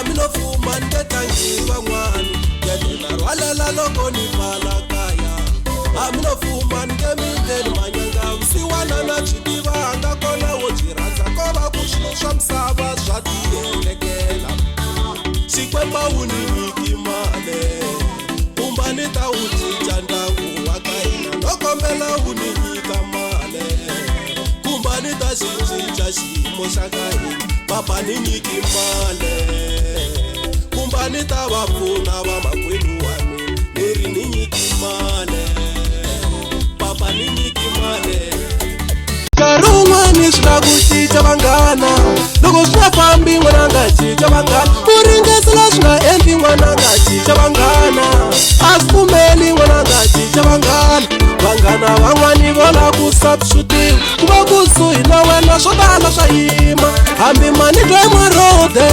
Hambi no fuma ni nge tlangi van'wani gede na rhwalela loko ni pfala kaya. Hambi no fuma ni nge mi ndleli manyanga vusiwana na byi tiva nga kona wo byi rhandza ko va ku swilo swa misava swa tiendlekela. Xikwembu a wu ni nyiki male kumba ni ta wu cinca ndyangu wa ka hina no kombela wu ni nyika male kumba ni ta xi cinca xiyimo xa ka hina papa ni nyiki male kumba ni ta va pfuna vamakwenu wa mina ni ri ni nyiki male papa ni nyiki male. Nkarhi wun'wani swi lava ku cinca vanghana loko swi nga fambi n'wana nga cinca vanghana ku ringesela swi nga endli n'wana nga cinca vanghana a swi pfumeli n'wana nga cinca vanghana vanghana van'wani vo lava ku substitute ku va kusuhi na wena swo tala swa yima hambi mani twa emarhode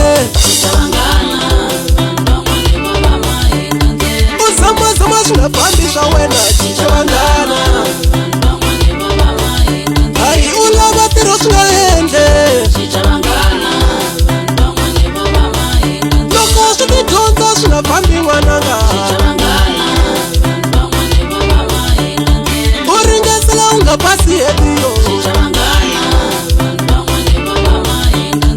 u zamazama swi nga fambi swa wena cinca vanghana hayi u lava ntirho swi nga endle loko swi tidyondza swi nga fambi n'wananga u ringesela u nga pasi hetiyo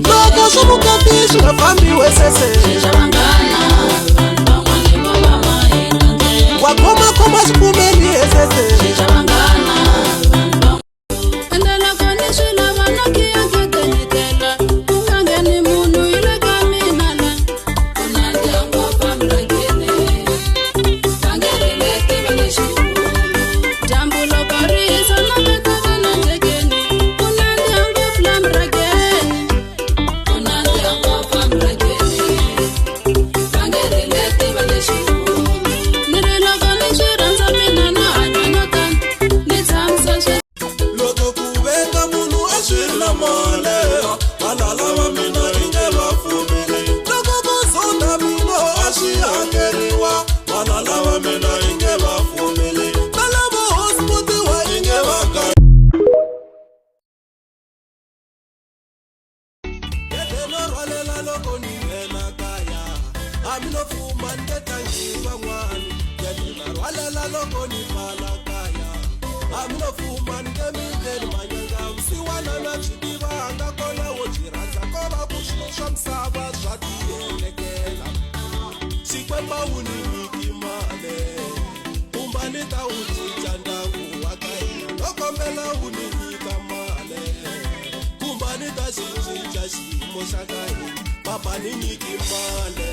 loko swa vukati swi nga fambi wesese wa khomakhoma swi pfumeli esese. Ende loko ni swi lava no khiya gede ni tlela ku nga ngheni munhu yi le ka mina la ku nandziha ngopfu emurhangeni va nge ri leti va le xikulu dyambu loko ri hisa na vekaka na njhekeni ku nandziha ngopfu la murhangeni ku nandziha ngopfu emurhangeni va nge ri leti va le xikulu ni ri loko ni swi rhandza mina na hanya no tani ni tshamisa swi Loko ku venga munhu a swi ri na male valala va mina inge va fumile loko ku zonda mina a swi hakeriwa valala va mina inge va fumile na lavo hosputiwa inge va ka Gede no rhwalela loko ni nghena kaya hambi no fuma ni nge tlangi van'wani gede na rhwalela loko ni pfala kaya hambi no fuma ni nge mi ndleli manyanga vusiwana na byi tiva nga kona wo byi rhandza ko va ku swilo swa misava swa tiendlekela Xikwembu a wu ni nyiki male kumba ni ta wu cinca ndyangu wa ka hina no kombela wu ni nyika male kumba ni ta xi cinca xiyimo xa ka hina papa ni nyiki male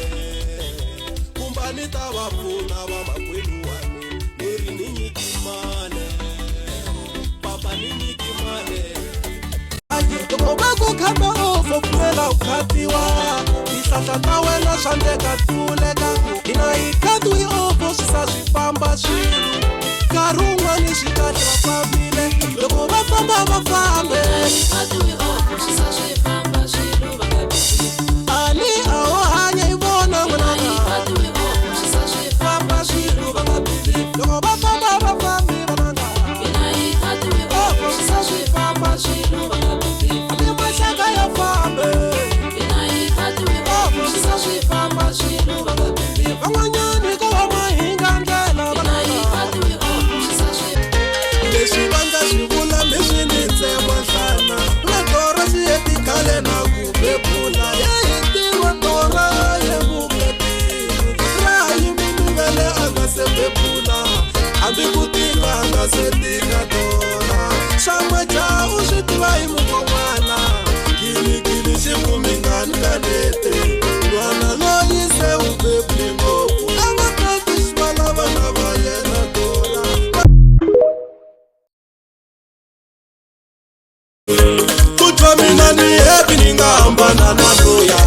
kumba ni ta va pfuna vamakwenu wa mina ni ri ni nyiki male papa ni nyiki male. Loko va ku khata ofo pfumela ku khatiwa tihlahla ta wena swa ndleka pfuleka hina hi khatiwi ofo swi sa swi famba swilo nkarhi wun'wani swi kahle va fambile loko va famba va fambe ani a wo hanya hi vona n'wananga famba swilo va nga believe loko va famba va fambi vananga ofo swi sa swi famba swilo va nga believe hambi maxaka ya fambe ofo swi sa swi famba swilo va nga believe van'wanyani ko va mahinga ndlela vananga leswi va nga swi vula mi swi ni tsema nhlana na torha xi heti khale na ku bebula ya hetiwa torha ye vukatini ra yimi mivele a nga se bebula hambi ku tika a nga se tika torha swa majaha u swi tiva hi mukon'wana giligili xi vumingani kanete nhwana loyi se u bebuli ngopfu a nga teki xivalavana va yena torha. Ku twa mina ni happy ni nga hambana na loya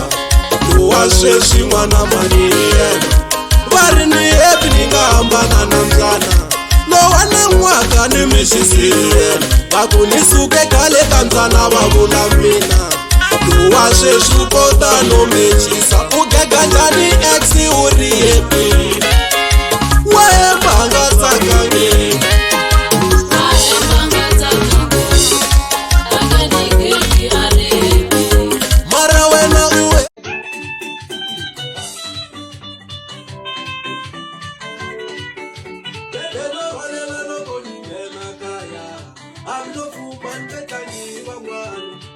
lowa sweswi n'wana mani hi yena va ri ni happy ni nga hambana na mbyana lowa na n'waka ni mixisi hi yena va ku ni suke khale ka mbyana va vula mina lowa sweswi u kota no mechisa u gega njhani ex u ri happy wemba nga tsakangi. Mara wena u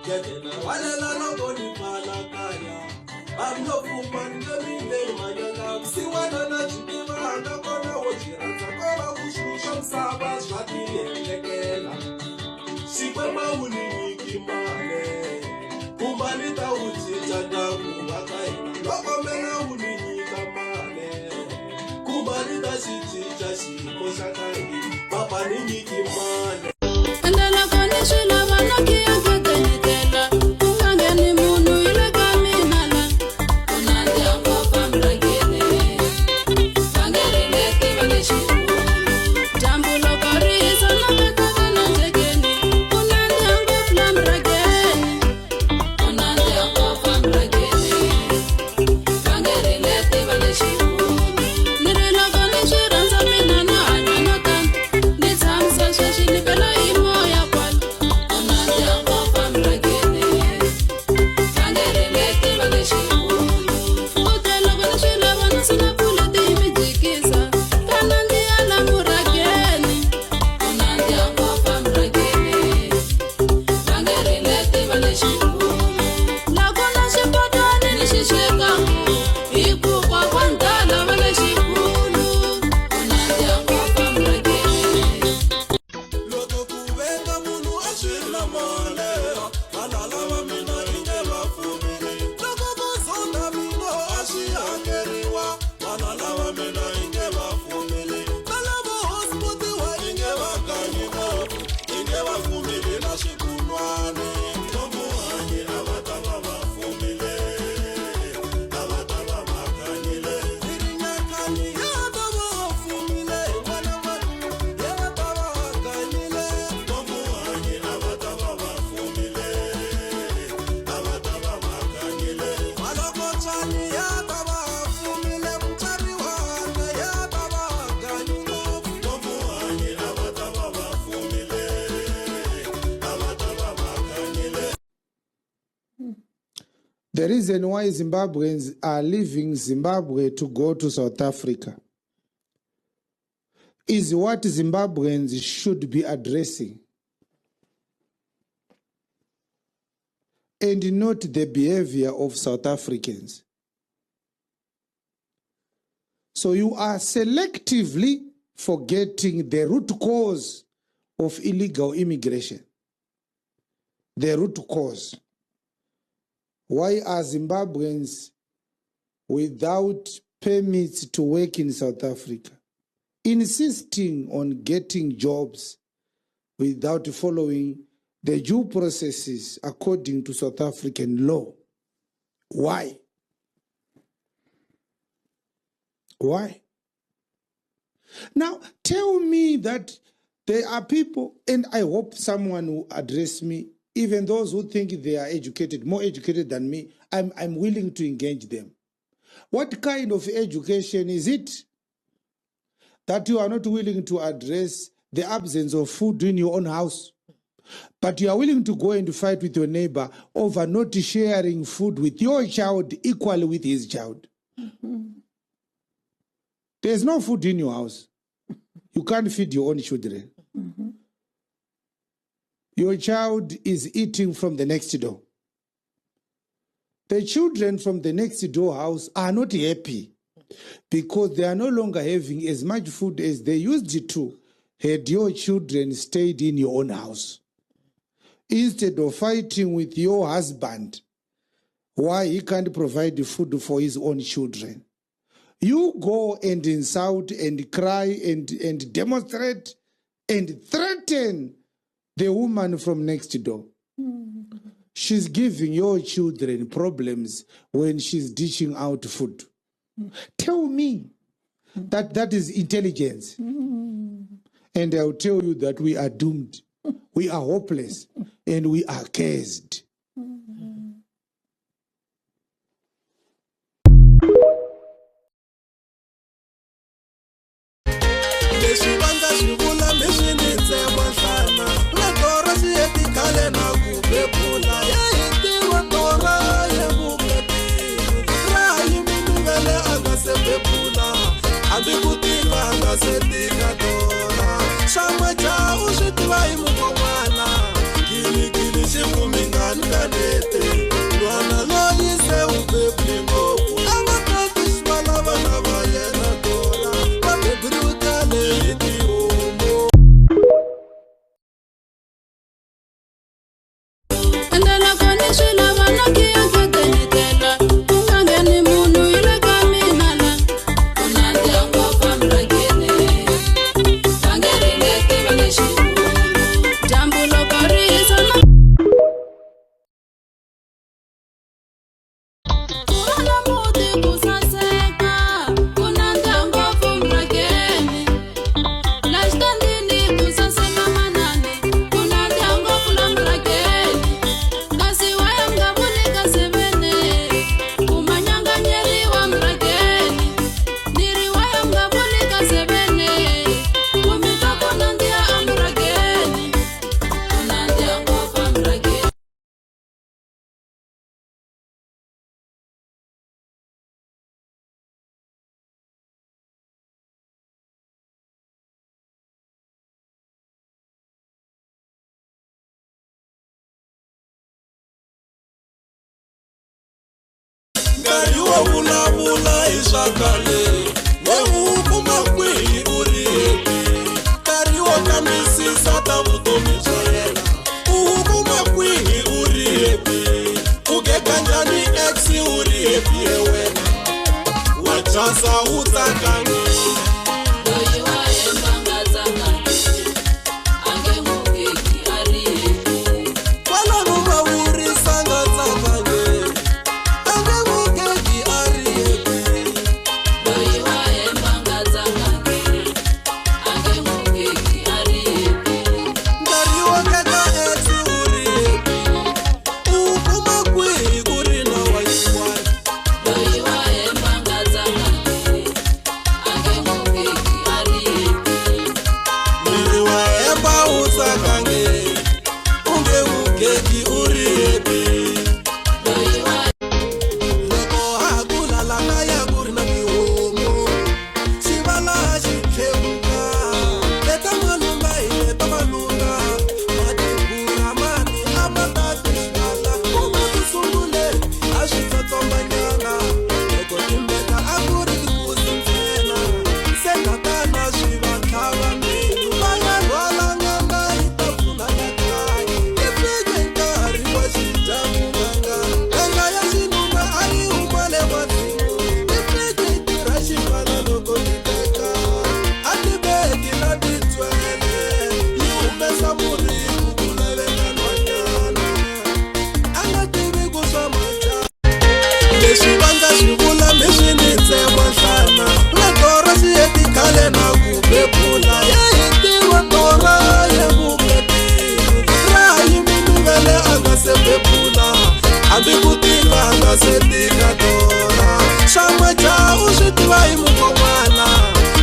Gede na rhwalela loko ni pfala kaya. Hambi no fuma ni nge mineni manyanga vusiwana na byi tivanga kona wo byi rhandza ko va ku swilo swa misava swa tiendlekela. Xikwembu a wu ni nyiki male kumba ni ta wu cinca ndyangu wa ka hina loko mina wu ni nyika male kumba ni ta xi cinca xiyimo xa ka hina papa ni nyiki male. Ende loko ni swi lava no khiya gede ni tela ku nga ngheni munhu yi le ka mina la. Ku nandziha ngopfu emurhangeni va nge ringeti va le xikulu. Dyambu loko ri hisa no petaka na njhekeni ku nandziha ngopfu la murhangeni. Ku nandziha ngopfu emurhangeni va nge ringeti va le xikulu. Ni ri loko ni swi rhandza mina no hanya no tani ni tshamisa sweswi ni bela hi moya kwala. Ku nandziha ngopfu emurhangeni va nge ringeti va le xikulu. Futhe loko ni swi lava no sula puleti yi mi jikisa ka nandziha la murhangeni. Ku nandziha ngopfu emurhangeni va nge ringeti va le xikulu. Loko na xipatani ni xi swekaku hikuva kwandala va le xikulu. Ku nandziha ngopfu emurhangeni. Loko ku venga munhu a swi ri na male valala va mina inge va fumile. Loko ku zonda mina a swi hakeriwa valala va mina inge va fumile. Na lavo hosi mutiwa inge va kanyi ngopfu inge va fumile na swikunwani. Lomuhanyi a va ta va va fumile a va ta va va kanyile. Ni ri nyakanyi ya ta va fumile n'wana wa ya va ta va kanyile. Lomuhanyi a va ta va va fumile a va ta va va kanyile. Malokotswani ya ta va fumile mutswari wanga ya ta va kanyi ngopfu. Lomuhanyi a va ta va va fumile a va ta va va kanyile. The reason why Zimbabweans are leaving Zimbabwe to go to South Africa is what Zimbabweans should be addressing and not the behavior of South Africans. So you are selectively forgetting the root cause of illegal immigration. The root cause. Why are Zimbabweans without permits to work in South Africa insisting on getting jobs without following the due processes according to South African law? Why? Why? Now, tell me that there are people, and I hope someone will address me, even those who think they are educated, more educated than me, I'm willing to engage them. What kind of education is it that you are not willing to address the absence of food in your own house, but you are willing to go and fight with your neighbor over not sharing food with your child equally with his child? There's no food in your house. You can't feed your own children. Your child is eating from the next door. The children from the next door house are not happy because they are no longer having as much food as they used to had your children stayed in your own house. Instead of fighting with your husband why he can't provide food for his own children, you go and insult and cry and demonstrate and threaten the woman from next door. She's giving your children problems when she's dishing out food. Tell me that that is intelligence. And I'll tell you that we are doomed, we are hopeless, and we are cursed. Leswi va nga swi vula mi swi ni tsema nhlana na torha swi heti khale na ku bebula ya hi tiva torha ya vukatini ra yimi vele a nga se bebula hambi ku tika a nga se tika torha swa majaha u swi tiva hi mukon'wana giligili xi kumi nga. ngani kanete nhwana loyi se u bebule ngopfu a va tati xivalava na va yena tora va beburiwe khale hi tihomu. Ende loko ni swi lava no khiya gede ni tlela ku nga ngheni munhu yi le ka mina la. Ku nandziha ngopfu emurhangeni va nge ringeti va nge xivulu dyambu loko ri hisa na ku va na muti ku saseka ku nandziha ngopfu emurhangeni la xitandini ku saseka manani ku nandziha ngopfu la murhangeni kasi wa ya mi nga vuli ka sevene ku manyanganyeriwa murhangeni ni ri wa ya mi nga vuli ka sevene ku mi twa ku nandziha emurhangeni ku nandziha ngopfu emurhangeni. Nkarhi wo vulavula hi swa khale we wu kuma kwihi u ri happy nkarhi wo kambisisa ta vutomi bya yena u wu kuma kwihi u ri happy u gega njhani ex u ri happy he wena wa chasa wu tsakangi. Loyi wa hemba nga tsakangi a nge n'wi gegi a ri happy. Kwalano va vurisa nga tsakangi a nge n'wi gegi a ri happy. Loyi wa hemba nga tsakangi a nge n'wi gegi a ri happy. Nkarhi wo gega ex u ri happy u wu kuma kwihi ku ri na wa yin'wana. Loyi wa hemba nga tsakangi a nge n'wi gegi a ri happy. Miri wa hemba wu tsakangi u nge wu gegi u ri happy. Loyi wa Loko ha kula la kaya ku ri na tihomu xivala xi tlhevuka leta malunga hi leta malunga matigura mani a ma tati xivala kuma ku sungule a swi tsotsombanyana loko timbeta a ku ri tikusi ntsena se tatana swi va tlhava mbilu va ya rhwala n'anga yi ta pfuna la kaya yi fike nkarhi wa xidyamuvanga n'anga ya xinuna a yi huma le masimu yi fike yi tirha xivala loko yi teka a ti beki na titswele yi humesa murhi ku laveka nhwanyana a nga tivi ku swa maja leswi va nga swi vula mi swi ni tsema nhlana na tora xi khale na ku bebula ya hi tiva tora ya vukatini ra yimini vele a nga se bebula hambi ku tika a nga se tika tora swa maja u swi tiva hi mukon'wana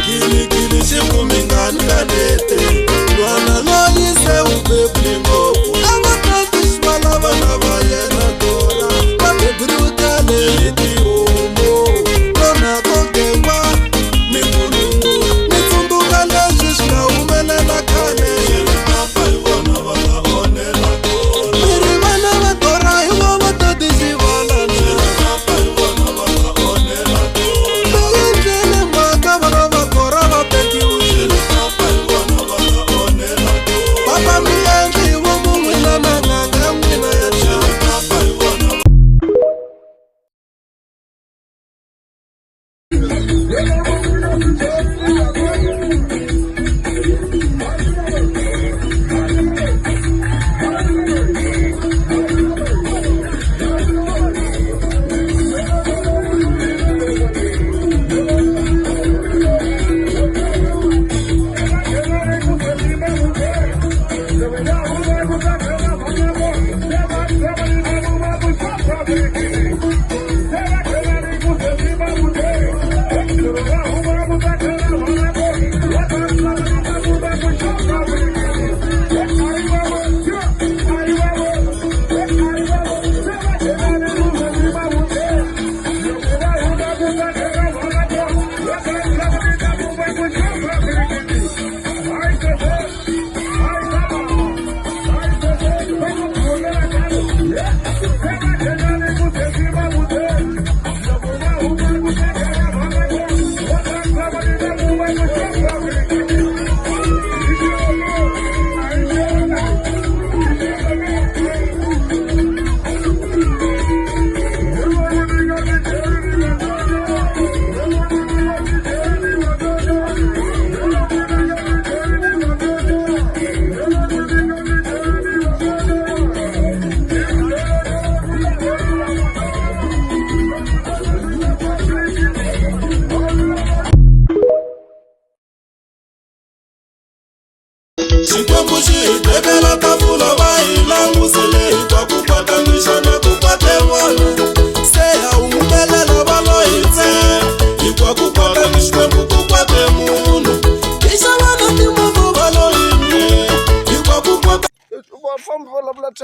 giligili xi kumi ngani kanete nhwana loyi se u bebule ngopfu a va tati xivalava na va yena tora va beburiwe khale hi tihomu lona ko gengwa mikulungu ni tsundzuka leswi swi nga humelela khale mi ri vana va tora hi vo va tati xivalana va endlele mhaka vana va tora va tekiwile papa mi.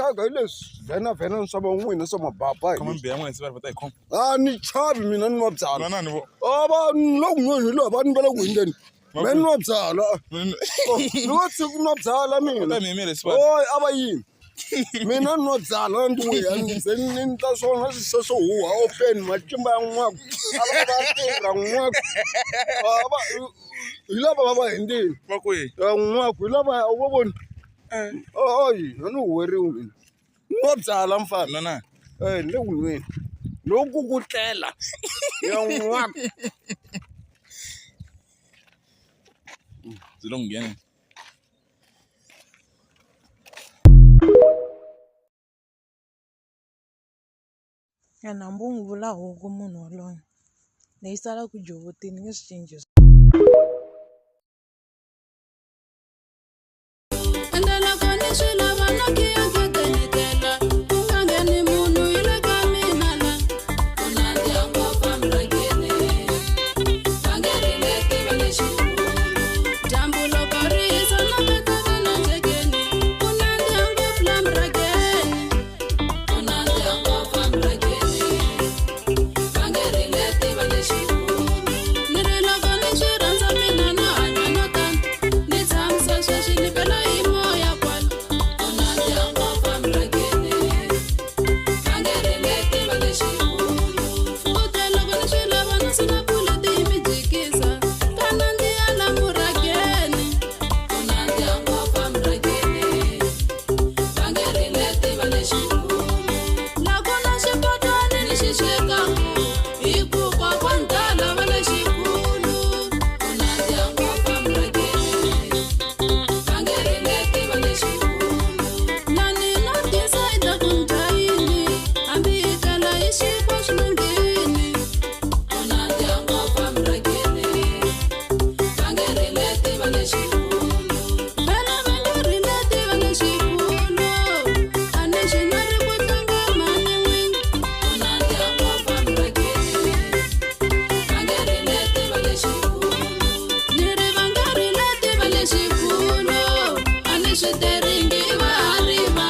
byaka hi leswi vhenavhena swa van'wina swa mababa hi Khoma mbiya n'wina se va ri va ta yi khoma. A ni chavi mina ni nwa byalwa. Nwanani vo. A va ni le ku nweni hi loyi va ni va le ku hindzeni. Me ni nwa byalwa. Ni ngo tshiki ku nwa byalwa mina. Va ta mi yimela sivara. Oy a va yimi. Mina ni nwa byalwa ni ti ni ze ni endla swona swilo swo huha open matimba ya n'waku. A va va tirha n'waku. A va hi lava va va hindzeni. Va kwihi? N'waku hi lava a wu va voni. Oyi a ni huweriwi mina. Nwa byalwa mfana. Nwanani. Eh ni le ku nweni. Loku ku tlela ya n'waku. Byi lo nghena. Ene hambi u n'wi vula huku munhu waloye leyi salaka jovotini yi nge swi cinci. Ende loko ni swi lava no khiya gede ni tlela ku nga ngheni munhu yi le ka mina la. Ku nandziha ngopfu emurhangeni va nge ri le tiva lexikulu. Dyambu loko ri hisa no veka vana njhekeni ku nandziha ngopfu la murhangeni. Ku nandziha ngopfu emurhangeni va nge ri le tiva lexikulu. Ni ri loko ni swi rhandza mina no hanya no tani ni tshamisa sweswi ni bela hi moya kwala. Ku nandziha ngopfu emurhangeni va nge ri le tiva lexikulu. Futhi loko ni swi lava no sula puleti yi mi jikisa ka nandziha la murhangeni. Ku nandziha ngopfu emurhangeni va nge ri le tiva lexikulu. La ku na xipotwana ni xi swekaku hi ku kokwandala va le xikulu. Ku nandziha ngopfu emurhangeni va nge ri le tiva lexikulu. Lani no decide ku ni dya yini hambi hi tlela hi xinkwa swi lunghini. Ku nandziha ngopfu emurhangeni va nge ri le tiva lexikulu. Vhele va nge ri le tiva lexikulu a ni swi na ri ku tlanga mhani n'wini. Ku nandziha ngopfu emurhangeni va nge ri le tiva lexikulu. Ni ri va nge ri le tiva lexikulu a ni swi teringi i va ha ri va.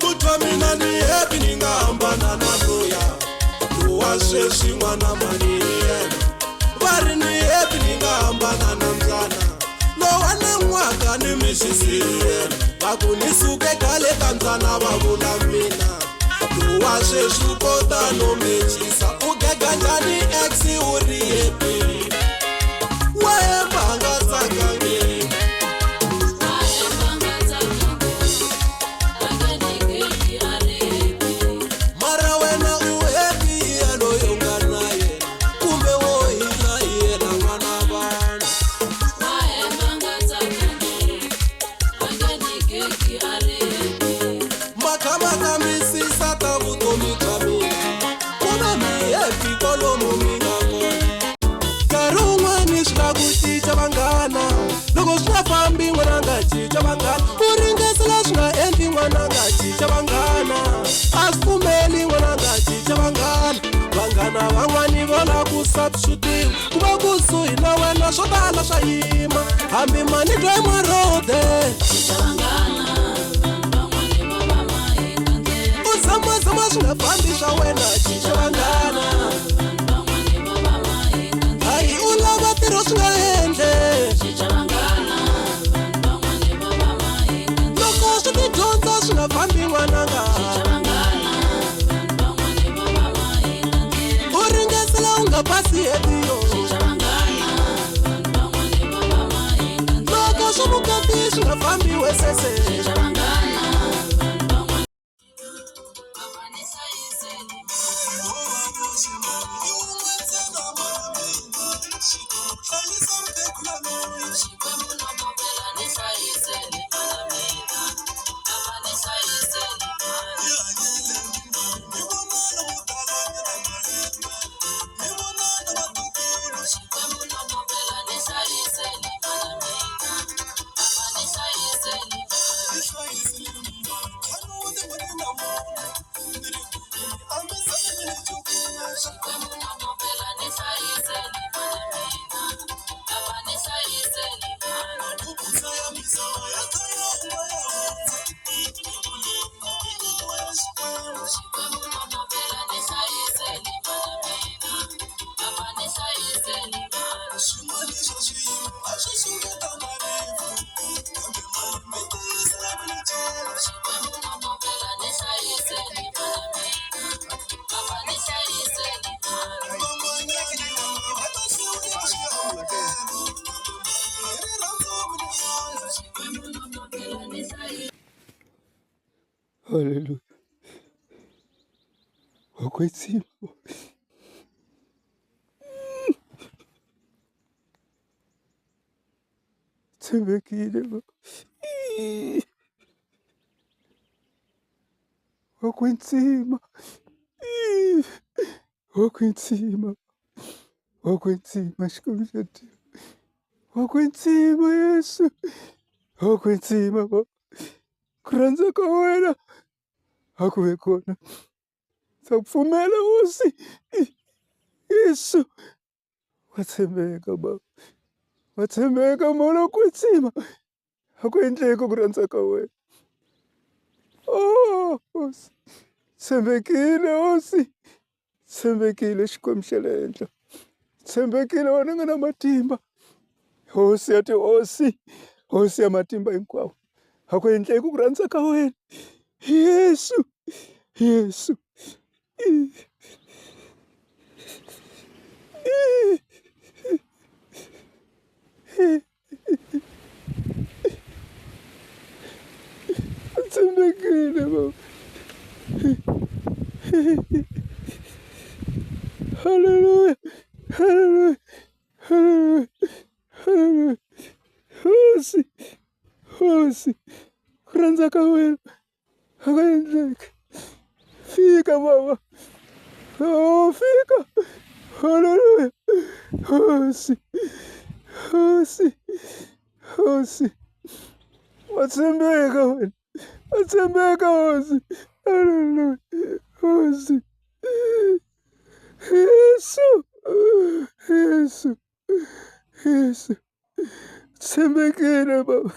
Ku twa mina ni happy ni nga hambana na loya lowa sweswi n'wana mani hi yena va ri ni happy ni nga hambana na mbyana lowa na n'waka ni mi xisiyela va ku ni suke khale ka mbyana va vula mina lowa sweswi u kota no mechisa u gega njhani ex u ri happy wemba nga tsakangi. Mara wena u happy ya loyi u nga na yena kumbe wo hila hi yena n'wana vanhu. Makha kambisisa ta vutomi bya mina ku na mi happy kwalomu mi nga kona. Nkarhi wun'wani swi lava ku cinca vanghana loko swi nga fambi n'wana nga cinca vanghana ku ringesela swi nga endli n'wana nga cinca vanghana a swi pfumeli n'wana nga cinca vanghana vanghana van'wani vo lava ku substitute ku va kusuhi na wena swo tala swa yima hambi mani twa marode u zamazama swi nga fambi swa wena cinca vanghana hayi u lava ntirho swi nga endle loko swi tidyondza swi nga fambi n'wananga u ringesela u nga pasi hetiyo loko swa vukati swi nga fambi wesese. Xikwembu loko phela ni hlayisele vana mina. Haleluya. Wa kwetsima. Tshembekile baba. Wa kwetsima. Wa kwetsima. Wa kwetsima Xikwembu xa tilo. Wa kwetsima Yesu. Wa kwetsima baba. Ku rhandza ka wena a ku ve kona. Ndza pfumela hosi. Yesu wa tshembeka baba. Wa tshembeka moya lowo kwetsima. A ku endleki ku rhandza ka wena. Oh hosi. Tshembekile hosi. Tshembekile Xikwembu xa le henhla. Tshembekile wena u nga na matimba. Hosi ya tihosi, hosi ya matimba hinkwawo. A ku endleki ku rhandza ka wena. Yesu, Yesu. Tshembekile baba. Haleluya. Haleluya. Haleluya. Haleluya. Hosi. Hosi. Ku rhandza ka wena a ku endleki. Fika baba. Oh, fika. Haleluya. Hosi. Hosi. Hosi. Wa tshembeka wena. Wa tshembeka hosi. Haleluya. Hosi. Yesu. Yesu. Yesu. Tshembekile baba.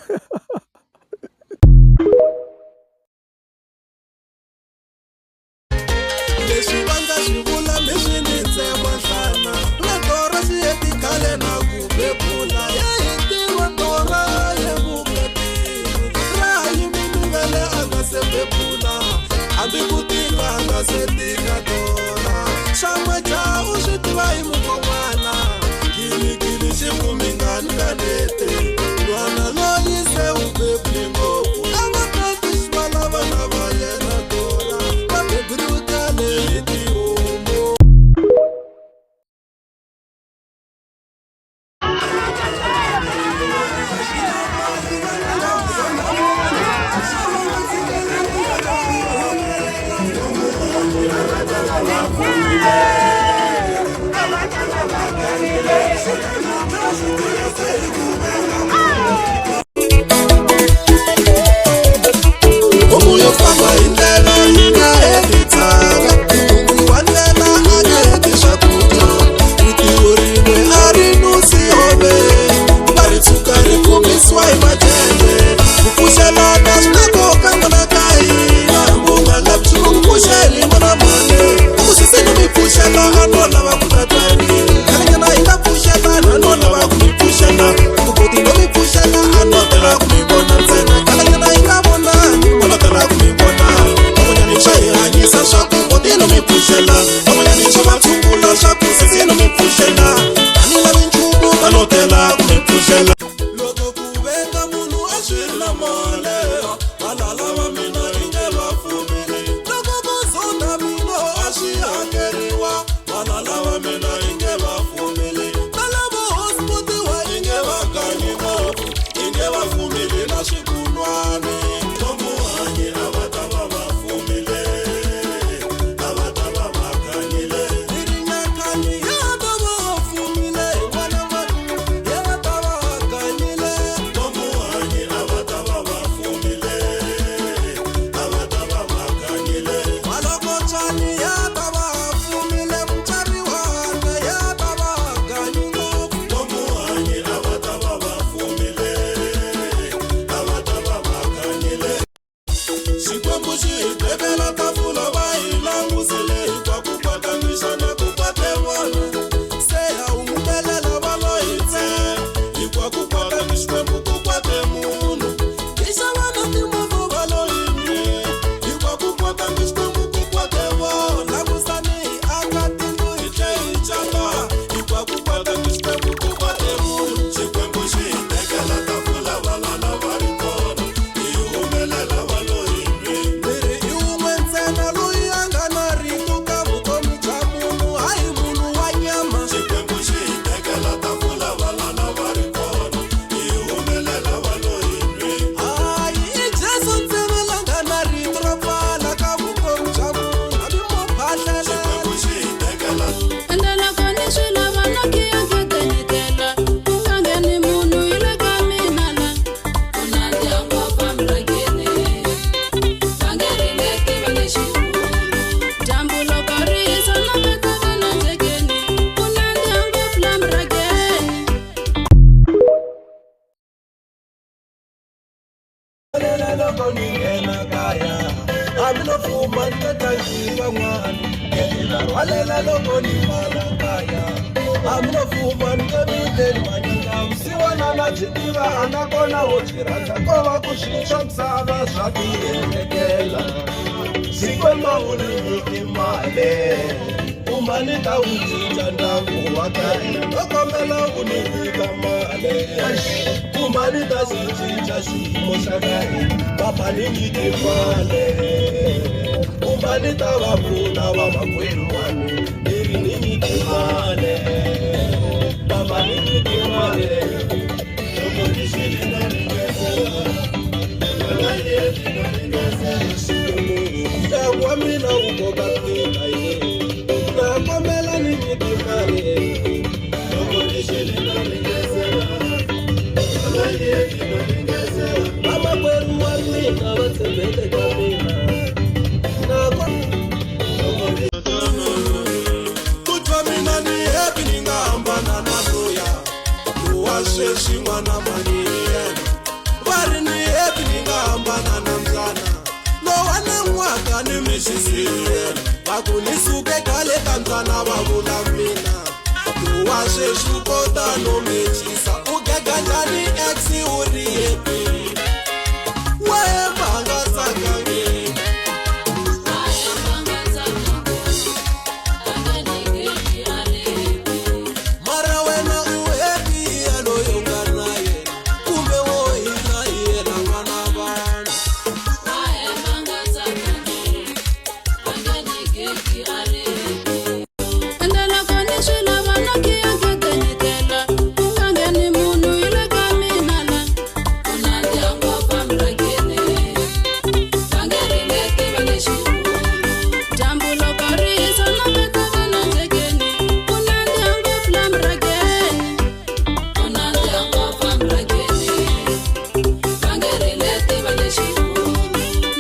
Leswi va nga swi vula mi swi ni tsema nhlana na torha swi heti khale na ku bebula ya hi tiva torha ya vukatini ra yimini vele a nga se bebula hambi ku tika a nga se tika torha swa majaha u swi tiva hi mukon'wana giligili xi vumingani kanete nhwana loyi se u bebuli ngopfu a va teki xivalava na va yena torha va beburiwe khale hi tihomu. Homu yo famba hi ndlela yi nga heti tshanga munhu wa ndlela a nge heti swakudya ritiho rin'we a ri nusi hove va ri tshuka ri khomisiwa hi macende ku pfuxelana swi na nkoka n'wana ka hina u nga lavi swi ku pfuxeli n'wana mhani u sisi ni mi pfuxela a no lava ku ta khalenyana yi nga pfuxelana a no lava ku mi pfuxela mugodi no mi pfuxela a no tela ku mi vona ntsena khalenyana yi nga vonani a no tela ku mi vona van'wanyani swa hi hanyisa swa ku boti no mi pfuxela van'wanyani swa va tshungula swa ku sisi no mi pfuxela a ni lavi nchumu va no tela ku mi pfuxela loko ku venga munhu a swi ri na male valala va mina inge va fumile loko ku zonda mina a swi hakeriwa valala va mina inge va fumile na lavo hosputiwa inge va kanyi ngopfu inge va fumile na swikunwani vomuhanyi a va ta va va fumile a va ta va va kanyile ni ri nyakanyi ya ta va fumile n'wana wa ya ta va kanyile vomuhanyi a va ta va va fumile a va ta va va kanyile malokotswani ya ta va fumile mutswari wanga ya ta va kanyi ngopfu vomuhanyi a va ta va va fumile a va ta va va kanyile Xikwembu xi hi tekela tafula va hi langusile hinkwaku kwatamisa na ku kwate vona se ha humelela va lo hi tsema hinkwaku kwatami Xikwembu ku kwate munhu hi xava na timovha va lo hi nwi hinkwaku kwatami Xikwembu ku kwate vona langusani hi aka tindlu hi tlhe hi cata hinkwaku kwatami Xikwembu ku kwate munhu Xikwembu xi hi tekela tafula valala va ri kona hi humelela va lo hi nwi. fuma ni nge tlangi van'wani gede na rhwalela loko ni pfala kaya hambi no fuma ni nge miteli manyanga vusiwana na byi tiva a nga kona wo byi rhandza ko va ku swi swa misava swa tiendlekela xikwembu a wu ni nyiki mali kuma ni ta wu cinca ndyangu wa ka hina no kombela u ni nyika mali kuma ni ta xi cinca xiyimo xa ka hina papa ni nyiki mali kuma ni ta va pfuna vamakwerhu wa mina ni ri ni nyiki mali papa ni nyiki mali loko ni xi na ringesela ndyangu wa mina wu koka mina ye na kombela ni nyiki mali loko ni xi na ringesela vamakwerhu wa mina va tshembele ka mina na ku twa mina ni happy ni nga hambana na loya lowa sweswi n'wana mani yena va ri ni happy ni nga hambana na mbyana lowa ni n'waka ni mi xisiyela va ku ni suke khale ka mbyana va vula mina lowa sweswi u kota no mechisa u gega njhani ex u ri happy wemba nga tsakangi. Mara wena u happy ya loyi u nga na yena kumbe wo hina yena n'wana vanhu. Ende loko ni swi lava no khiya gede ni tlela ku nga ngheni munhu yi le ka mina la. Ku nandziha ngopfu emurhangeni va nge ri leti va le xikulu. Dyambu loko ri hisa no peta va le ndzhekeni ku nandziha ngopfu la murhangeni. Ku nandziha ngopfu emurhangeni va nge ri leti va le xikulu.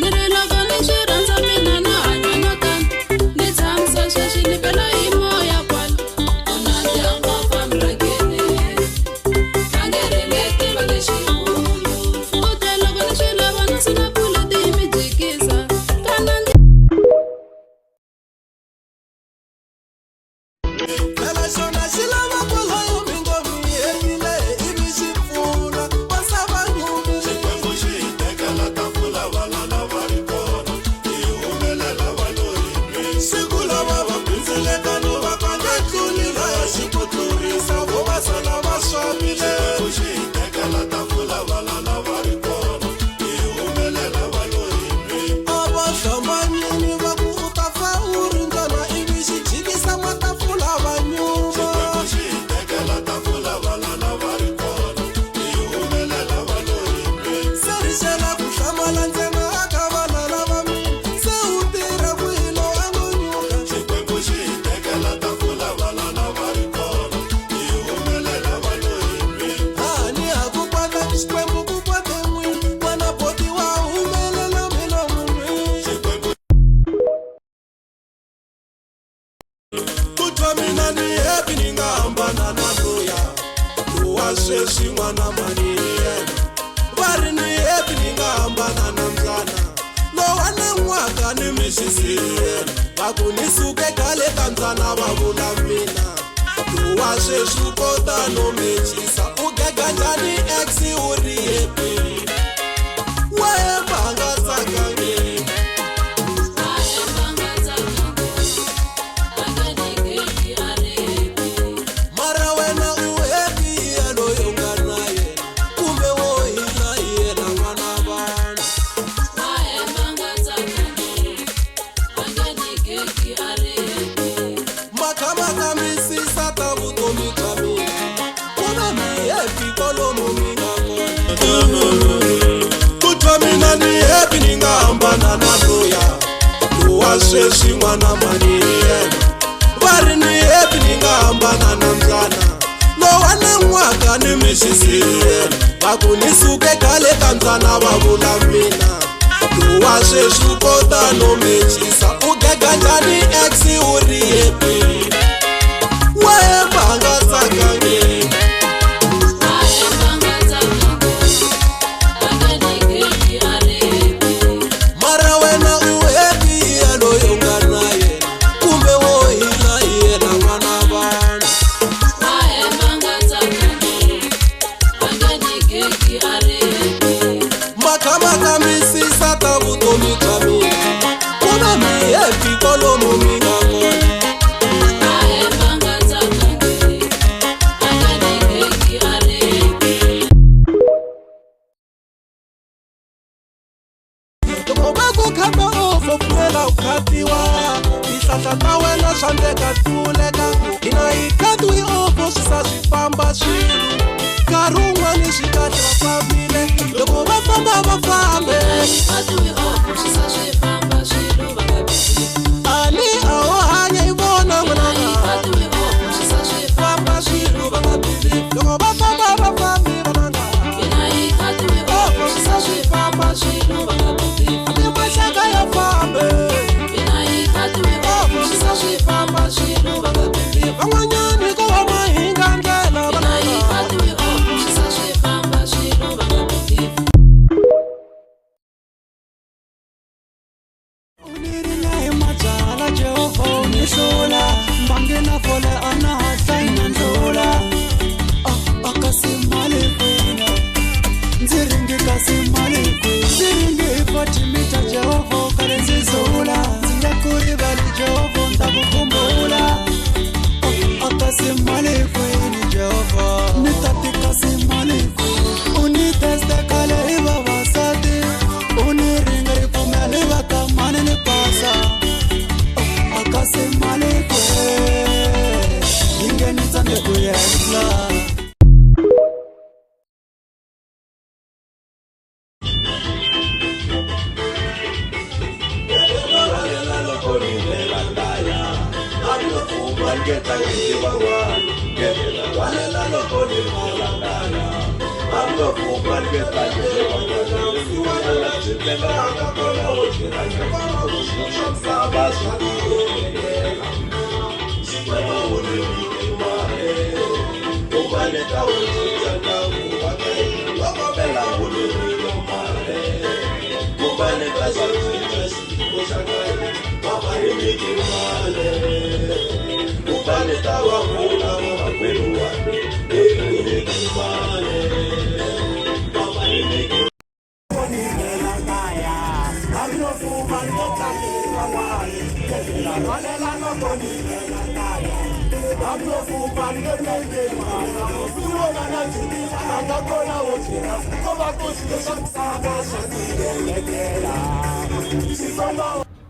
Ni ri loko ni swi rhandza mina no hanya no tani ni tshamisa sweswi ni bela hi moya kwala. Ku nandziha ngopfu emurhangeni va nge ri leti va le xikulu. Futhi loko ni swi lava no sula puleti yi mi jikisa ka nandziha. Phela xona xi lava kwalayo mi ngo mi hetile ivi xi pfula va sava nyumi. Xikwembu xi hi tekela tafula valala va ri kona hi humelela va lo hi nwi. Siku lava va pindzeleka no va ka nga tluli laya xi ku tlurisa vo va sala va swamile. Xikwembu xi hi tekela tafula valala va ri kona hi humelela va lo hi nwi. A va hlambanyini va ku u ta fa u ri mbyana ivi xi jikisa matafula va nyuma. Xikwembu xi hi tekela tafula valala va ri kona hi humelela va lo hi nwi. Se ri xela ku hlamala ntsena aka valala va mina se u tirha kwihi lo a ngo nyuka. Xikwembu xi hi tekela tafula valala va ri kona hi humelela va lo hi nwi. Hani ha ku kwata Xikwembu ku kwate n'wini n'wana boti wa humelela mina munwi. Xikwembu ku twa mina ni happy ni nga hambana na loya lowa sweswi n'wana mani yena va ri ni happy ni nga hambana na mbyana lowa ni n'waka ni mi xisiyela va ku ni suke khale ka mbyana va vula mina lowa sweswi u kota no mechisa u gega njhani ex u ri happy wemba nga tsakangi. Mara wena u happy ya loyi u nga na yena kumbe wo hina yena n'wana vanhu. Makhama kambisisa ta vutomi bya mina ku na mi happy kwalomu mi nga kona. Ku twa mina ni happy ni nga hambana na loya lowa sweswi n'wana mani yena va ri ni happy ni nga hambana na mbyana lowa ni n'waka ni mi xisiyela va ku ni suke khale ka mbyana va vula mina lowa sweswi u kota no mechisa u gega njhani ex u ri happy wemba nga tsakangi. Mara wena u happy u khatiwa tihlahla ta wena swa ndleka tluleka hina hi khatiwi opo swi sa swi famba swilo nkarhi wun'wani swi kahle va fambile loko va famba va fambe ani a wo hanya hi vona n'wananga famba swilo va nga believe loko va famba va fambi vananga opo swi sa swi famba swilo va nga believe hambi maxaka ya fambe opo swi sa swi famba swilo va nga believe van'wanyani ko va mahinga ndlela vananga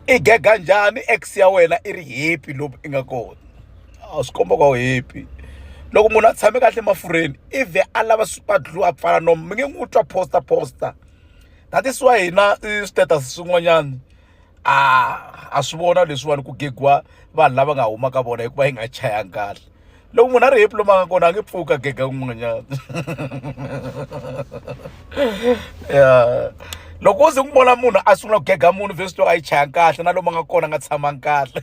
I gega njhani ex ya wena i ri happy lomu i nga kona a swi komba ku a wu happy loko munhu a tshame kahle emafurheni i vhe a lava super glue a pfala nomu mi nge n'wi twa poster poster that is why hina i status swin'wanyana a a swi vona leswiwani ku gegiwa vanhu lava nga huma ka vona hikuva yi nga chayanga kahle loko munhu a ri happy lomu a nga kona a nge pfuki a gega un'wanyana ya loko wo ze n'wi vona munhu a sungula ku gega munhu vhesi loko a yi chayanga kahle na lomu a nga kona a nga tshamangi kahle.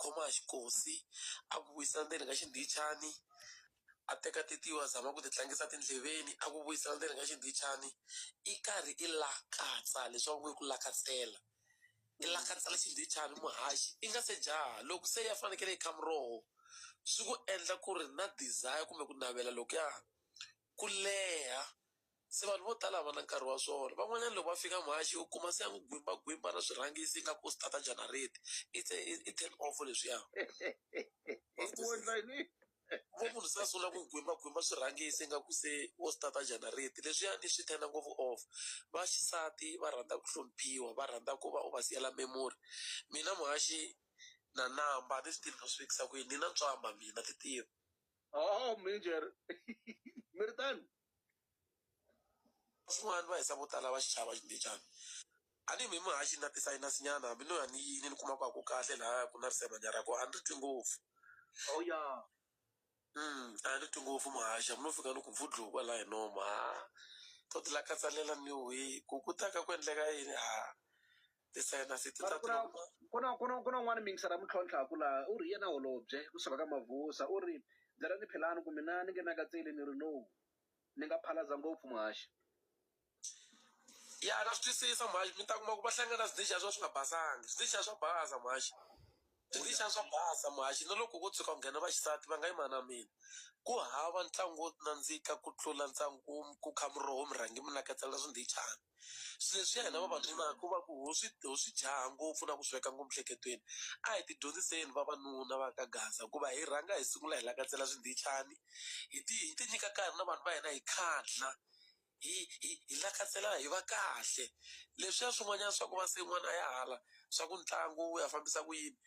Khoma xikosi a ku vuyisela ndzeni ka xindhichani a teka titiwa a zama ku ti tlangisa tindleveni a ku vuyisela ndzeni ka xindhichani i karhi i lakatsa leswaku ku ku lakatsela i lakatsela xindhichani muhaxi i nga se jaha loko se ya fanekele yi kha muroho swi ku endla ku ri na desire kumbe ku navela lokuya ku leha. Se vanhu vo tala a va na nkarhi wa swona. Van'wanyana loko va fika mhaxi u kuma se a n'wi gwimbagwimba na swirhangisi ingaku u start-a janareti. It's a i turn off leswiya. U endla yini? Vo munhu se a sungula ku gwimbagwimba swirhangisi ingaku se wo start-a janareti. Leswiyani swi turn-a ngopfu off. Va xisati va rhandza ku hloniphiwa, va rhandza ku va u va siyela memory. Mina muhaxi na namba a ni swi tivi ni nga swi vekisa ku yini, ni na ntswamba mina na ti tiva. Oh, major. Mi ri tano? Swin'wana va hisa vo tala va xi chava xindhichana. A ni mi muhaxi na ti-sinus nyana hambi no ya ni yini ni kuma ku a ku kahle lahaya ku na risemanyana ra kona a ni ri twi ngopfu. Oh ya. A ni ri twi ngopfu muhaxi hambi no fika ni ku vhudlu kwalaya hi nomu ha to ti lakatsalela ni wi ku ku ta ka ku endleka yini ha ti-sinus ti Mara ta ku na ku na ku na ku na un'wana mingisara mi tlhontlhaku laha u ri yena holobye kusuka ka Mavusa u ri byelani Philani ku mina ni nge nakatseli ni ri no. Ni nga phalaza ngopfu muhaxi. Ya na swi twisisa muhaxi mi ta kuma ku va hlangana swidisha swa swi nga basangi swidisha swa basa muhaxi swidisha swa basa muhaxi na loko ko tshuka ku nghena vaxisati va nga yima na mina ku hava ntlangu wo nandzika ku tlula ntlangu ku kha muroho mi rhangi mi naketsela swindhichana. Swilo leswiya hina vavanuna ku va ku ho swi ho swi jaha ngopfu na ku swi veka ngopfu miehleketweni a hi ti dyondziseni vavanuna va ka Gaza hikuva hi rhanga hi sungula hi lakatsela swindhichani hi ti hi ti nyika nkarhi na vanhu va hina hi khadla hi hi hi lakatsela hi va kahle leswiya swin'wanyana swa ku va se n'wana a ya hala swa ku ntlangu wu ya fambisa ku yini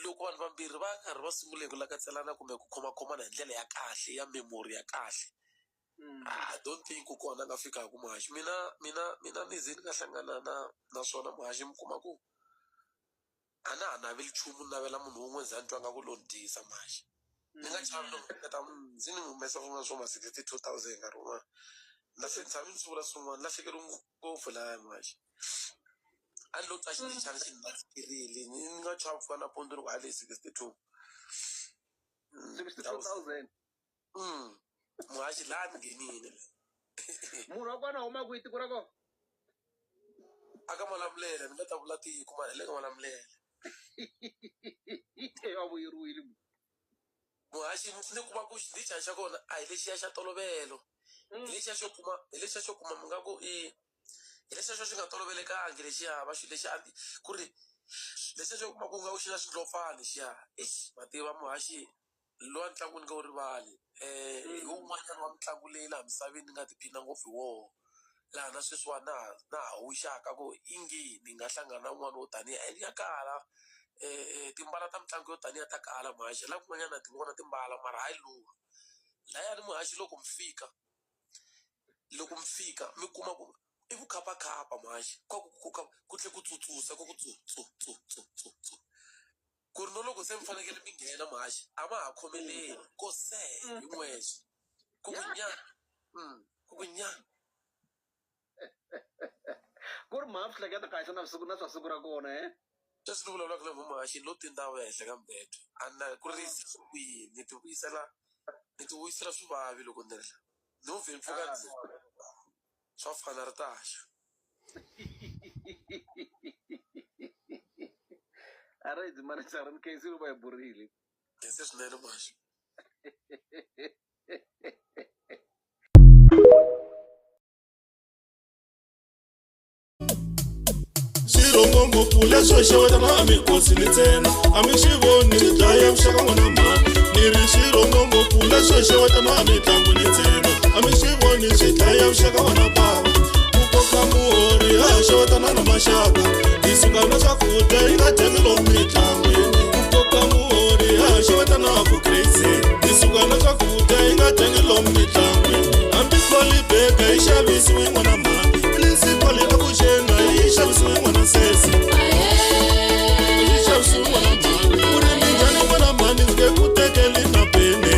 loko vanhu vambirhi va karhi va sungule hi ku lakatselana kumbe ku khomakhomana hi ndlela ya kahle ya memory ya kahle. I don't think ku kona nga fikaka muhaxi mina mina mina ni ze ni nga hlangana na na swona muhaxi mi kuma ku a na ha naveli nchumu ni navela munhu wun'we ni za ni twa nga ku lo ni dyisa muhaxi ni nga chavi no hleketa ndzi ni humesa swin'wana swo ma 62,000 nkarhi wun'wana na se ni tshame ni swi vula swin'wana lahlekeriwe ngopfu lahaya muhaxi a ni lo twa xindichana xi ni lahlekeriwile ni nga chavi ku fika nampundzu ni ku a le 62 62,000 Muhaxi laha ni nghenile. Munhu wa kona huma kwihi tiko ra kona? A ka Malamulele ni nga ta vula tiko mara hi le ka Malamulele. A vuyeriwile. Muhaxi ni kuma ku xindichana xa kona a hi lexiya xa ntolovelo. Hi lexiya xo kuma hi lexiya xo kuma mi nga ku i hi lexiya xo xi nga tolovelekangi lexiya va xi lexiya ku ri lexiya xo kuma ku nga ku xi na xindlopfani lexiya eish ma tiva muhaxi. Lowa ntlangu ni nge wu rivali hi wun'wanyana wa mitlangu leyi laha misaveni ni nga tiphina ngopfu hi wona laha na sweswiwani na ha na ha wixaka ku ingi ni nga hlangana na un'wana wo taniya and ya kala timbala ta mitlangu yo taniya ta kala muhaxi la kun'wanyana na ti vona timbala mara hayi luwa layani muhaxi loko mi fika loko mi fika mi kuma ku i vukhapakhapa muhaxi ku ku ku tlhe ku tsutsusa ku ku tsu tsu tsu tsu tsu tsu. Ku ri no loko se mi fanekele mi nghena muhaxi a ma ha khomeleli ko se hi n'wexe ku ku nya ku ku nya. Ku ri mhani swi hleketa kahle na siku na swa siku ra kona he. Sweswi ni vulavulaka na mhani muhaxi ni lo tindhawu ehenhla ka mubedwa a na ku ri kwihi ni ti vuyisela ni ti vuyisela swivavi loko ni ri la no vhe ni pfuka swa fana ri ta xa. A ri manager ni khensile va hi burile. Khense swinene muhaxi. Xirhongo ngopfu leswo xeweta na mikosi ni ntsena a mi xi voni xi dlaya vuxaka n'wana mhani ni ri xirhongo ngopfu leswo xeweta na mitlangu ni ntsena a mi xi voni xi dlaya vuxaka n'wana bava ku koka muhori ha xewetana na maxaka hi suka na swakudya hi nga dyangi lomu mitlangwini ku koka muhori ha xewetana ku crazy hi suka na swakudya hi nga dyangi lomu mitlangwini hambi kolibeka yi xavisiwe n'wana mhani pilisi kwale avuxeni yi xavisiwe n'wana sesi yi xavisiwe n'wana mhani ku ri minjhani n'wana mhani ndzi nge ku tekeli na peni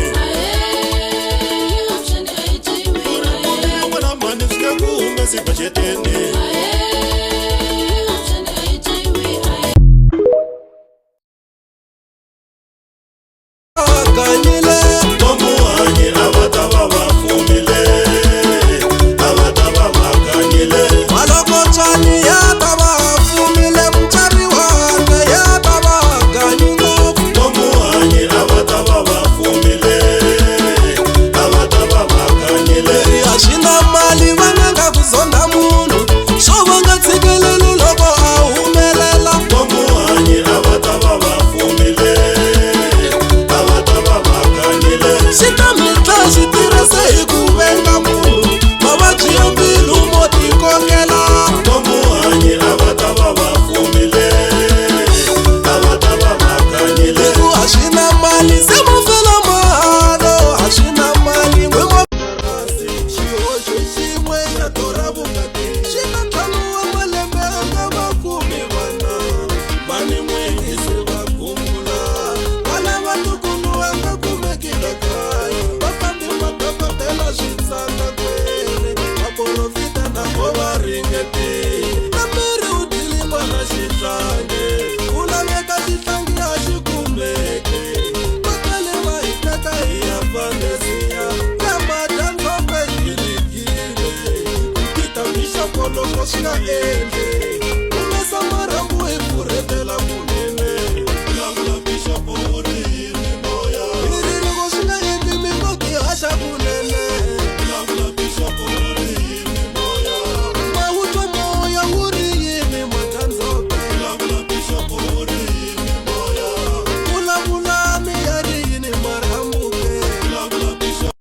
ku ri n'wana mhani ndzi nge ku humesi bajeteni. nghenile. Vamuhanyi a va ta va va fumile, a va ta va va ganyile. Malokotswani ya ta va fumile, mutswari wanga ya ta va ganyi ngopfu. Vamuhanyi a va ta va va fumile, a va ta va va ganyile. Leri a swi na mali va nga ku zonda munhu, swo vanga ntshikelelo loko a humelela. Vamuhanyi a va ta va va fumile, a va ta va va ganyile. Xi ta mi dlaya xi tirhise hi ku venga munhu, mavabyi ya mbilu mo tikokela. Vamuhanyi a va ta va va fumile, a va ta va va ganyile. Hi ku a swi na mali se mo fela mahalo, a swi na mali n'we mo. Xihoxo xin'we xa tora vukati xi na ntlhanu wa malembe a nga va kumi vana, va ni n'wini se va gungula. Vana vatukulu va nga kumeki la kaya, va fambi madokodela swi tsandza kwele, vaporofita na vo va ringetile. Na miri wu dyile n'wana xitlange, ku laveka xitlangi a xi kumeke. Va tale va hi teka hi ya fandesiya, ya madyandzombe hi ligile. Ku kita mixako loko swi nga endli, humesa marhambu hi pfurhetela kunene. Vulavula bixopo u ri yini moya? Hi ri loko swi nga endli mi ngo tihaxa kunene. Vulavula bixopo u ri yini moya? Mawutwa moya wu ri yini madyandzombe? Vulavula bixopo u ri yini moya? Vulavula mi ya ri yini marhambu ke? Vulavula bixopo.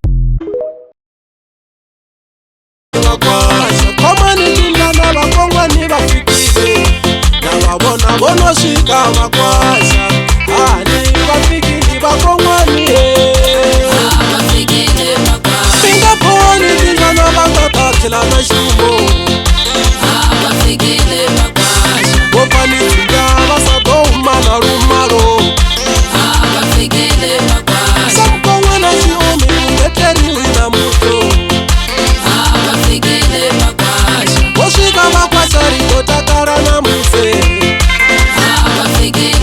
Vakwasha khomani timbyana, vakon'wani va fikile, na va vona vono swika vakwasha, hani va fikile vakon'wani he. Va fikile vakwasha. Mi nga phoni timbyana, va nga ta tlhela na xumo. Va fikile vakwasha. Vopfani tshindya va sa to huma na lumalo. Va fikile vakwasha. Sa mukon'wana xiomi ku ngetleriwi na muto. Va fikile vakwasha. Vo swika vakwasha rito takala na muse. Va fikile.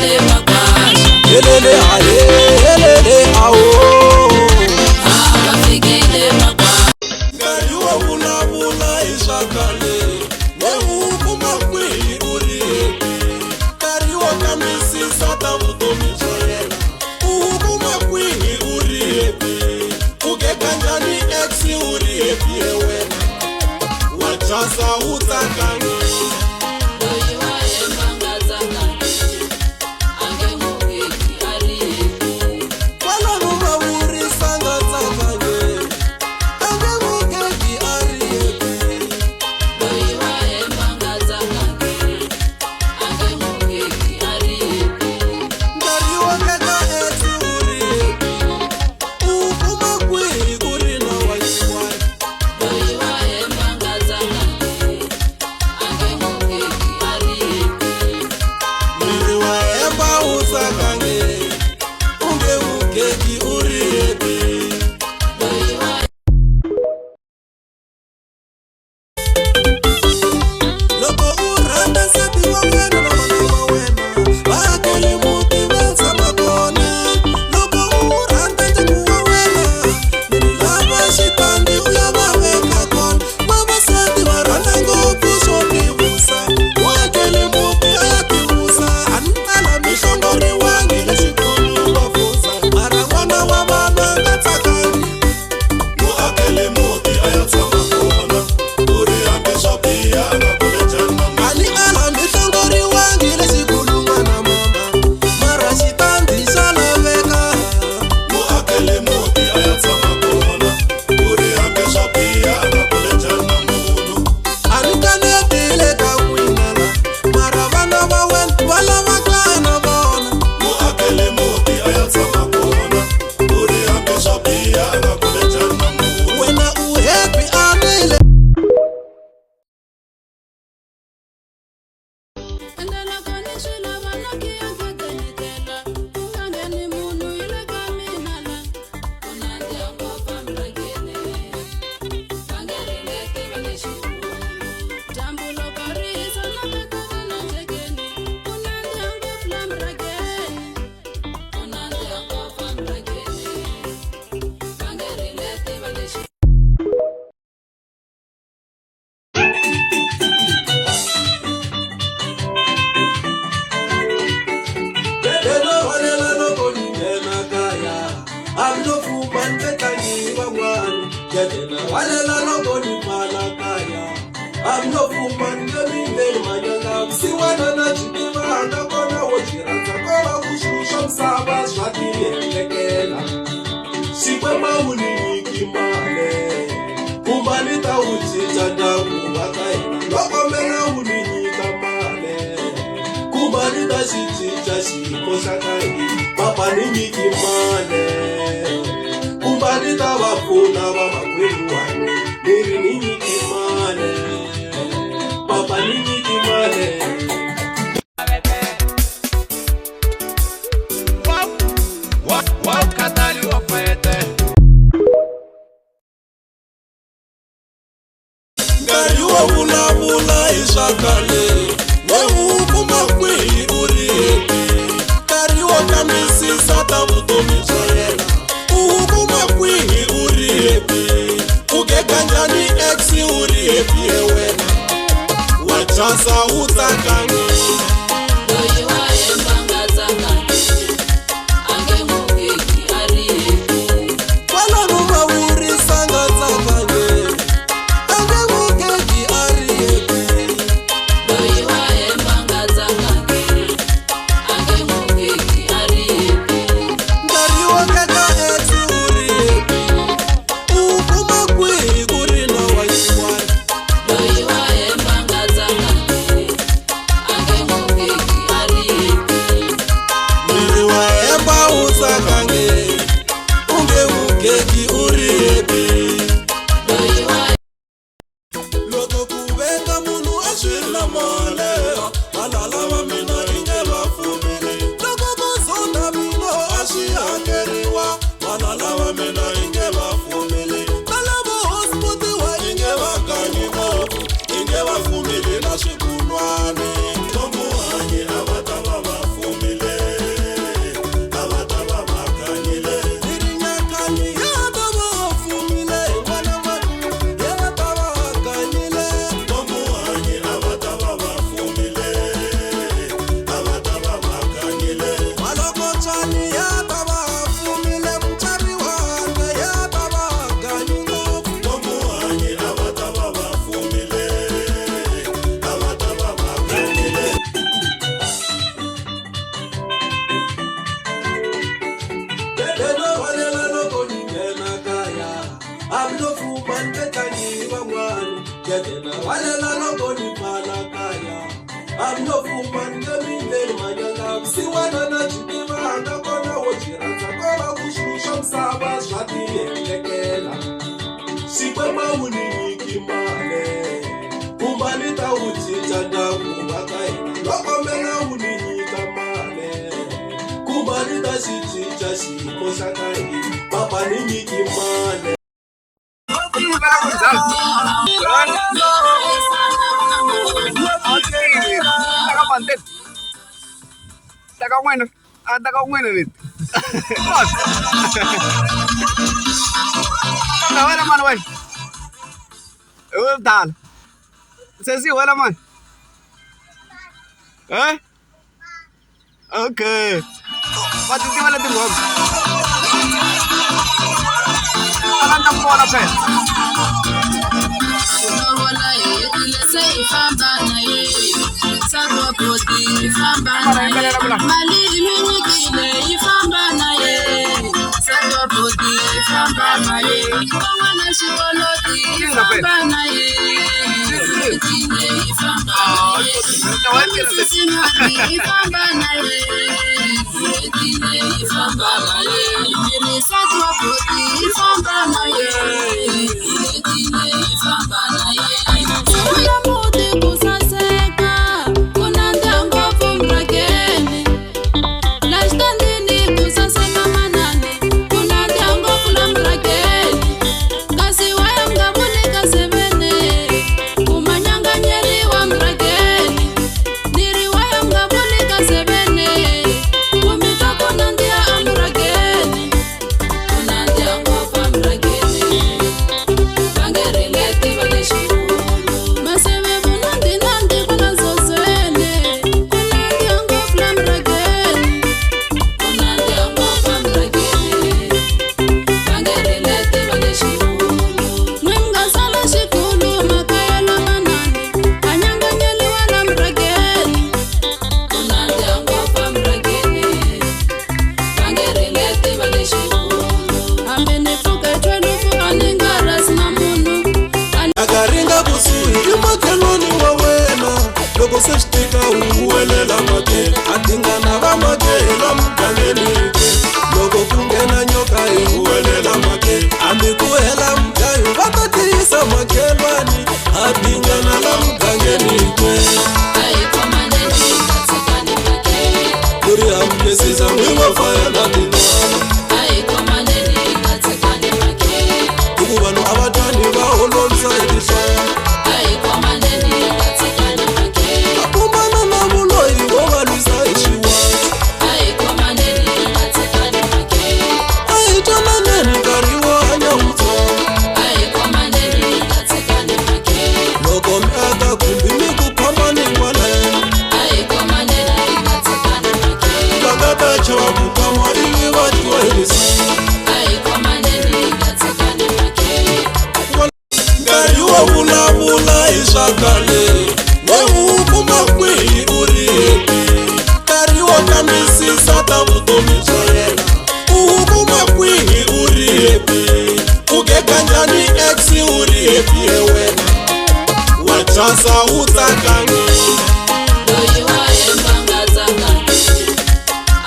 xiyimo xa ka hina papa ni nyiki male kumba ni ta va pfuna vamakwerhu wa mina ni ri ni nyiki male papa ni nyiki male. Nkarhi wo vulavula hi swa khale we wu kuma kwihi u ri happy nkarhi wo kambisisa ta vutomi bya yena u wu kuma kwihi u ri happy u gega njhani ex u ri happy he wena wa casa wu tsakangi. Loyi wa hemba nga tsakangi, a nge n'wi gegi a ri happy. Kwalano va vurisa nga tsakangi a nge n'wi gegi a ri happy. Loyi wa hemba nga tsakangi, a nge n'wi gegi a ri happy. Nkarhi wo gega ex u ri happy u wu kuma kwihi ku ri na wa xin'wana. Loyi wa hemba nga tsakangi, a nge n'wi gegi a ri happy. Miri wa hemba wu tsakangi u nge wu gegi u ri happy. Loyi wa Loko ku venga munhu a swi ri na male valala va mina inge va fumile loko ku zonda mina a swi hakeriwa valala va mina inge va fumile na lavo hosputiwa inge va kanyi ngopfu inge va fumile na swikunwani vamuhanyi a va ta va va fumile a va ta va va kanyile ni ri nyakanyi ya ta va fumile n'wana wa ya ta va kanyile vamuhanyi a va ta va va fumile a va ta va va kanyile malokotswani ya ta va fumile mutswari wanga ya ta va kanyi ngopfu vamuhanyi a va ta va va fumile a va ta va va kanyile. Leno rhwalela loko ni nghena kaya hambi no fuma ni nge tlangi hi van'wana gede na rhwalela loko ni pfala kaya hambi no fuma ni nge mindleli manyanga vusiwana na byi tivanga kona wo byi rhandza ko va ku swilo swa misava swa tiendlekela xikwembu wu ni nyiki male kumba ni ta wu cinca ndyangu wa ka hina loko mina wu ni nyika male kumba ni ta xi cinca xiyimo xa ka hina papa ni nyiki male. Ta ka n'wina a ta ka n'wina leti kambe wena mani wena hi wo tala sesi wena mani eh okay va ti tiva leti nghoma a va ta ku vona phela. Ku lovola hi hetile se hi famba na ye nsati wa boti hi famba na ye mali yi mi nyikile yi famba na ye nsati wa boti yi famba na ye van'wana xikoloti yi famba na ye hetile yi famba na ye misisi yi famba na ye hetile yi famba na ye miri nsati wa boti yi famba na ye hetile yi famba na ye. Kuna muti ku saseka ku nandziha ngopfu murhangeni la xitandini ku saseka manani ku nandziha ngopfu la murhangeni kasi wa ya mi nga vuli ka sevene ku manyanganyeriwa murhangeni ni ri wa ya mi nga vuli ka sevene ku mi twa ku nandziha emurhangeni ku nandziha ngopfu emurhangeni va nge ri leti va le xikulu maseve vunandzinandzi kwala ndzosweni ku nandziha ngopfu la murhangeni ku nandziha ngopfu emurhangeni va nge ri leti va le xikulu n'wi mi nga sala xikulu makaya lamanani a nyanganyeliwa la murhangeni ku nandziha ngopfu emurhangeni va nge ri leti va le xikulu hambi ni pfuka twelve a ni nga rhasi na munhu a A ka ri nga kusuhi i makhelwani wa wena loko se swi tika u huwelela makhelwa a tingana va. casa wu tsakangi. Loyi wa hemba nga tsakangi,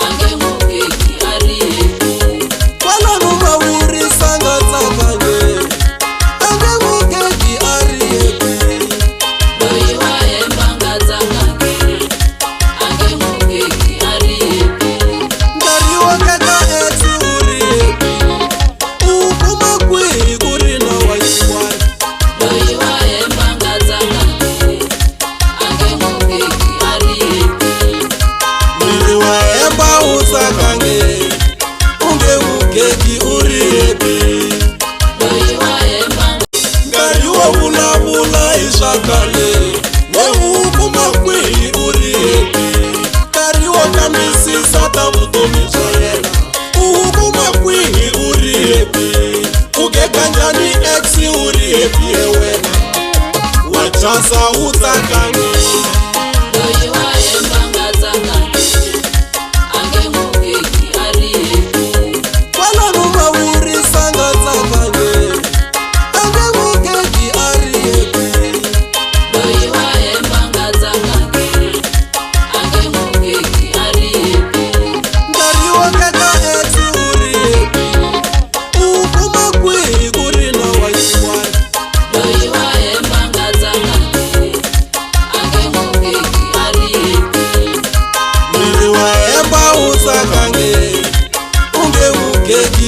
a nge n'wi gegi a ri happy. Kwalano va vurisa nga tsakangi, a nge n'wi gegi a ri happy. Loyi wa hemba nga tsakangi, a nge n'wi gegi a ri happy. Nkarhi wo keka ex u ri happy, u kuma kwihi ku ri na wa yin'wana? Loyi wa hemba nga tsakangi, a nge n'wi gegi a ri happy. Miri wa hemba wu tsakangi, u nge wu gegi u ri happy. Loyi wa hemba. Nkarhi wo vulavula hi swa khale, we wu kuma kwihi u ri happy? Nkarhi wo kambisisa ta vutomi bya yena, u wu kuma kwihi u ri happy? U gega njhani ex u ri happy ye wena? Wa casa wu tsakangi. Loyi wa hemba nga tsakangi, a nge n'wi gegi a ri happy. Kwalano va vurisa nga tsakangi, a nge n'wi gegi a ri happy. Loyi wa hemba nga tsakangi, a nge n'wi gegi a ri happy. Nkarhi wo keka ex u ri happy, u kuma kwihi ku ri na wa yin'wana? Loyi wa hemba nga tsakangi, a nge n'wi gegi a ri happy. Miri wa hemba wu tsakangi, u nge wu gegi.